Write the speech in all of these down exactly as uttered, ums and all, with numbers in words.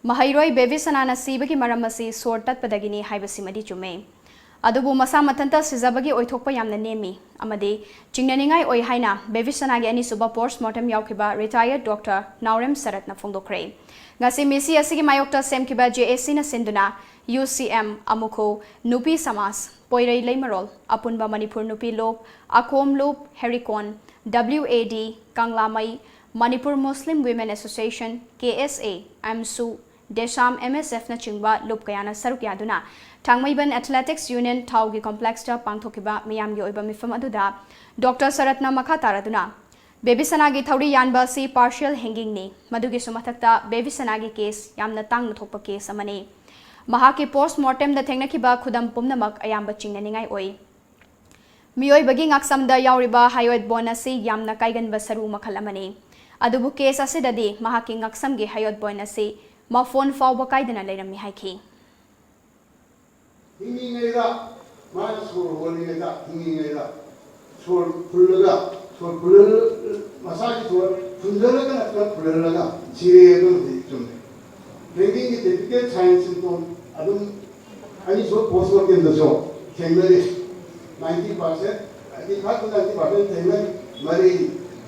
ꯃꯍꯩꯔꯣꯏ ꯕꯦꯕꯤꯁꯅꯥꯅ ꯁꯤꯕꯒꯤ ꯃꯔꯝ ꯑꯁꯤ ꯁꯣꯔ ꯇꯠꯄꯗꯒꯤꯅꯤ ꯍꯥꯏꯕꯁꯤꯃꯗꯤ ꯆꯨꯝꯃꯦ꯫ ꯑꯗꯨꯕꯨ ꯃꯁꯥ ꯃꯊꯟꯇ ꯁꯤꯖꯕꯒꯤ ꯑꯣꯏꯊꯣꯛꯄ ꯌꯥꯝꯅ ꯅꯦꯝꯃꯤ ꯑꯃꯗꯤ ꯆꯤꯡꯅꯅꯤꯡꯉꯥꯏ ꯑꯣꯏ ꯍꯥꯏꯅ ꯕꯦꯕꯤꯁꯅꯥꯒꯤ ꯑꯅꯤꯁꯨꯕ ꯄꯣꯁ꯭ꯠꯃꯣꯔꯇꯦꯝ ꯌꯥꯎꯈꯤꯕ ꯔꯤꯇꯥꯌꯔꯗ ꯗꯣꯛꯇꯔ ꯅꯥꯎꯔꯦꯝ ꯁꯔꯠꯅ ꯐꯣꯡꯗꯣꯛꯈ꯭ꯔꯦ꯫ ꯉꯁꯤ ꯃꯤꯁꯤ ꯑꯁꯤꯒꯤ ꯃꯥꯌꯣꯛꯇ ꯁꯦꯝꯈꯤꯕ ꯖꯦ ꯑꯦ ꯁꯤꯅ ꯁꯤꯟꯗꯨꯅ ꯌꯨ ꯁꯤ ꯑꯦꯝ, ꯑꯃꯨꯈꯨ, ꯅꯨꯄꯤ ꯁꯃꯥꯖ, ꯄꯣꯏꯔꯩ ꯂꯩꯃꯔꯣꯜ, ꯑꯄꯨꯟꯕ ꯃꯅꯤꯄꯨꯔ ꯅꯨꯄꯤ ꯂꯨꯞ, ꯑꯈꯣꯝ ꯂꯨꯞ, ꯍꯦꯔꯤꯀꯣꯟ, ꯗꯕ꯭ꯂꯤꯎ ꯑꯦ ꯗꯤ, ꯀꯪꯂꯥꯃꯩ, ꯃꯅꯤꯄꯨꯔ ꯃꯨꯁꯂꯤꯝ ꯋꯤꯃꯦꯟ ꯑꯦꯁꯣꯁꯤꯌꯦꯁꯟ, ꯀꯦ ꯑꯦꯁ ꯑꯦ, ꯑꯦꯝꯁꯨ, ꯗꯦꯁꯥꯝ, ꯑꯦꯝ ꯑꯦꯁ ꯑꯦꯐꯅꯆꯤꯡꯕ ꯂꯨꯞ ꯀꯌꯥꯅ ꯁꯔꯨꯛ ꯌꯥꯗꯨꯅ ꯊꯥꯡꯃꯩꯕꯟ ꯑꯦꯊꯂꯦꯇꯤꯛꯁ ꯌꯨꯅꯤꯌꯟ ꯊꯥꯎꯒꯤ ꯀꯣꯝꯄ꯭ꯂꯦꯛꯁꯇ ꯄꯥꯡꯊꯣꯛꯈꯤꯕ ꯃꯤꯌꯥꯝꯒꯤ ꯑꯣꯏꯕ ꯃꯤꯐꯝ ꯑꯗꯨꯗ ꯗꯣꯛꯇꯔ ꯁꯔꯠꯅ ꯃꯈꯥ ꯇꯥꯔꯗꯨꯅ ꯕꯦꯕꯤꯁꯅꯥꯒꯤ ꯊꯧꯔꯤ ꯌꯥꯟꯕ ꯑꯁꯤ ꯄꯥꯔꯁꯤꯌꯦꯜ ꯍꯦꯡꯒꯤꯡꯅꯤ꯫ ꯃꯗꯨꯒꯤꯁꯨ ꯃꯊꯛꯇ ꯕꯦꯕꯤꯁꯅꯥꯒꯤ ꯀꯦꯁ ꯌꯥꯝꯅ ꯇꯥꯡꯅ ꯊꯣꯛꯄ ꯀꯦꯁ ꯑꯃꯅꯤ꯫ ꯃꯍꯥꯛꯀꯤ ꯄꯣꯁ꯭ꯠꯃꯣꯔꯇꯦꯝꯗ ꯊꯦꯡꯅꯈꯤꯕ ꯈꯨꯗꯝ ꯄꯨꯝꯅꯃꯛ ꯑꯌꯥꯝꯕ ꯆꯤꯡꯅꯅꯤꯡꯉꯥꯏ ꯑꯣꯏ꯫ ꯃꯤꯑꯣꯏꯕꯒꯤ ꯉꯛꯁꯝꯗ ꯌꯥꯎꯔꯤꯕ ꯍꯥꯏꯌꯣꯏꯗ ꯕꯣꯟ ꯑꯁꯤ ꯌꯥꯝꯅ ꯀꯥꯏꯒꯟꯕ ꯁꯔꯨ ꯃꯈꯜ ꯑꯃꯅꯤ꯫ ꯑꯗꯨꯕꯨ ꯀꯦꯁ ꯑꯁꯤꯗꯗꯤ ꯃꯍꯥꯛꯀꯤ ꯉꯛꯁꯝꯒꯤ ꯍꯥꯏꯌꯣꯏꯗ ꯕꯣꯟ ꯑꯁꯤ ꯃꯐꯣꯟ ꯐꯥꯎꯕ ꯀꯥꯏꯗꯅ ꯂꯩꯔꯝꯃꯤ ꯍꯥꯏꯈꯤ꯫ ꯍꯤꯡꯂꯤꯉꯩꯗ, ꯃꯥꯅ ꯁꯣꯔ ꯍꯣꯜꯂꯤꯉꯩꯗ, ꯍꯤꯡꯂꯤꯉꯩꯗ ꯁꯣꯔ ꯐꯨꯜꯂꯒ, ꯁꯣꯔ ꯐꯨꯜꯍꯜ-, ꯃꯁꯥꯒꯤ ꯁꯣꯔ ꯐꯨꯟꯖꯜꯂꯒ ꯅꯠꯇ꯭ꯔꯒ ꯐꯨꯜꯍꯜꯂꯒ ꯁꯤꯔꯦ꯫ ꯑꯗꯨꯃꯗꯤ ꯆꯨꯝꯃꯦ꯫ ꯍꯦꯡꯒꯤꯡꯒꯤ ꯇꯤꯄꯤꯀꯦꯜ ꯁꯥꯏꯟꯁ ꯁꯤꯝꯇꯣꯝ ꯑꯗꯨꯝ ꯑꯅꯤꯁꯨꯕ ꯄꯣꯁ꯭ꯠꯃꯣꯔꯇꯦꯝꯗꯁꯨ ꯊꯦꯡꯅꯔꯤ꯫ Ninety percent, eighty five two ninety percent ꯊꯦꯡꯅꯔꯤ꯫ ꯃꯔꯤ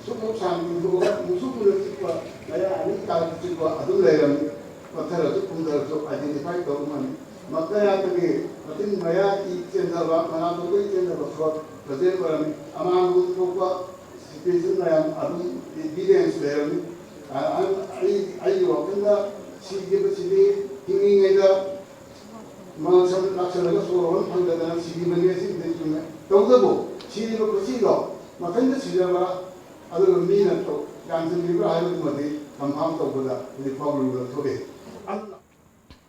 ꯁꯨꯛ ꯃꯨꯛ ꯁꯥꯡꯅ ꯇꯤꯡꯊꯣꯛꯑꯒ ꯃꯨꯁꯨꯛ ꯃꯨꯅ ꯆꯤꯛꯄ, ꯃꯌꯥ ꯑꯅꯤ ꯀꯥꯔꯛꯇ ꯆꯤꯛꯄ ꯑꯗꯨꯝ ꯂꯩꯔꯝꯃꯤ꯫ ꯄꯠꯊꯔꯁꯨ ꯄꯨꯝꯊꯔꯁꯨ ꯑꯥꯏꯗꯦꯟꯇꯤꯐꯥꯏ ꯇꯧꯕ ꯉꯝꯃꯤ꯫ ꯃꯈꯥꯌꯥꯗꯒꯤ ꯃꯆꯤꯟ ꯃꯌꯥ ꯏ ꯆꯦꯟꯊꯕ, ꯃꯅꯥꯇꯣꯟꯗꯒꯤ ꯆꯦꯟꯊꯕ ꯁꯣꯔ ꯐꯖꯦꯟ ꯑꯣꯏꯔꯝꯃꯤ꯫ ꯑꯃꯥꯡꯂꯣꯝꯗ ꯊꯣꯛꯄ ꯁꯤꯀ꯭ꯔꯦꯁꯟ ꯃꯌꯥꯝ ꯑꯗꯨꯝ ꯏꯚꯤꯗꯦꯟꯁ ꯂꯩꯔꯝꯃꯤ꯫ ꯑ, ꯑ, ꯑꯩ, ꯑꯩꯒꯤ ꯋꯥꯈꯜꯗ ꯁꯤꯈꯤꯕꯁꯤꯗꯤ ꯍꯤꯡꯂꯤꯉꯩꯗ ꯃꯁꯝ ꯂꯥꯛꯁꯜꯂꯒ ꯁꯣꯔ ꯍꯣꯟ ꯐꯪꯗꯗꯅ ꯁꯤꯈꯤꯕꯅꯤ꯫ ꯑꯁꯤꯕꯨꯗꯤ ꯆꯨꯝꯃꯦ꯫ ꯇꯧꯕꯇꯕꯨ ꯁꯤꯔꯤꯕ ꯈꯨꯁꯤꯗꯣ ꯃꯊꯟꯇ ꯁꯤꯖꯕ꯭ꯔꯥ, ꯑꯗꯨꯒ ꯃꯤꯅ ꯇꯧ-, ꯌꯥꯟꯁꯤꯟꯈꯤꯕ꯭ꯔꯥ ꯍꯥꯏꯕꯗꯨꯃꯗꯤ ꯀꯟꯐꯥꯔꯝ ꯇꯧꯕꯗ ꯍꯧꯖꯤꯛ ꯐꯥꯎꯕ ꯂꯨꯅ ꯊꯣꯛꯏ꯫